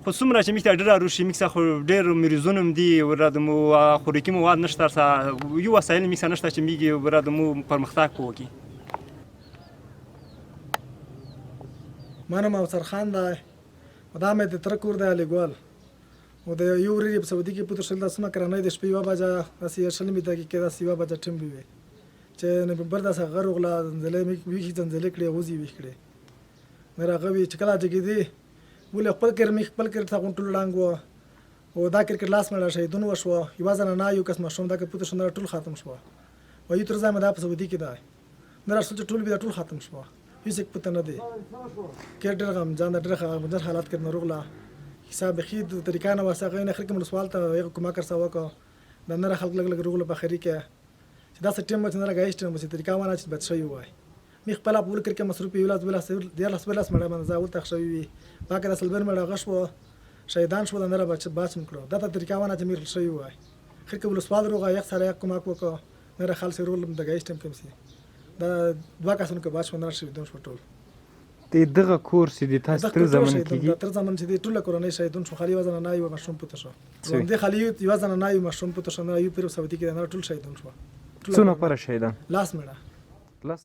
خو څومره چې موږ ته ډېر روشي، موږ خو ډېر مریضونه هم دي، ورا د مو خوراکي مواد نشته، یو وسایل موږ نشته چې موږ ورا د مو پرمختګ وکړي. ما نوم افسر خان دی، دا مې د تره کور دی علي ګل، او د یو ورور یې په سعودي کې پوتر شل. دا سمه کرانۍ د شپې 1 بجه داسې یا 20 دقیقې داسې 1 بجه ټیم به وي چې نو بر داسې غر وغله زنځلې مې ویښې زنځلې کړې، غوزي ویښ کړې. نو راغه وی چې کله جګېدې ولې خپل کر مې خپل کر ته ټول ړنګ و، او دا کرکټ لاس مړه شهیدون وشو. یوه زنانه یو کس ماشوم دا که پوتر شو ټول ختم شو. و یو تر ځای مې دا په سعودي کې دی نه راشل چې ټول بیا ټول ختم شو، هیڅ یک پته نه دی. کې ډېر غمجن ده، ډېر غمجن حالت کې ناروغ له حساب بخي د طریقه نه واسه غو نه خرک ولسوال ته یو کومه کر سوا کو د نر خلک لګ لګ روغله په خري کې چې دا ټیم چې نه راګایشت نو چې طریقه ونه چې بچ شوی وای. می خپل په ول کې مصروف یو لاس بل 13 بل مړه باندې ځا ول تخ شوی وي پاکه د سلبر مړه غش وو شهیدان شو، د نر بچ بچ کړو. دا ته طریقه ونه چې میر شوی وای. خرک ولسوال روغه یخ سره کومه کو نر خلک رول د ګایشت کم سي دا دوه کسانو کې بچ ونه شهیدان شو ټول. د دغه کور چې د تاسو تر زمن کېږي؟ د تر زمن چې د ټول کورنۍ شهیدون شو، خالي وزن نه یو مشروم پوته شو. دې خالي یو ځن نه یو مشروم پوته شو، نه یو پیر سعودي کې نه ټول شهیدون شو. څو نفره شهیدان؟ لاس مړه. لاس.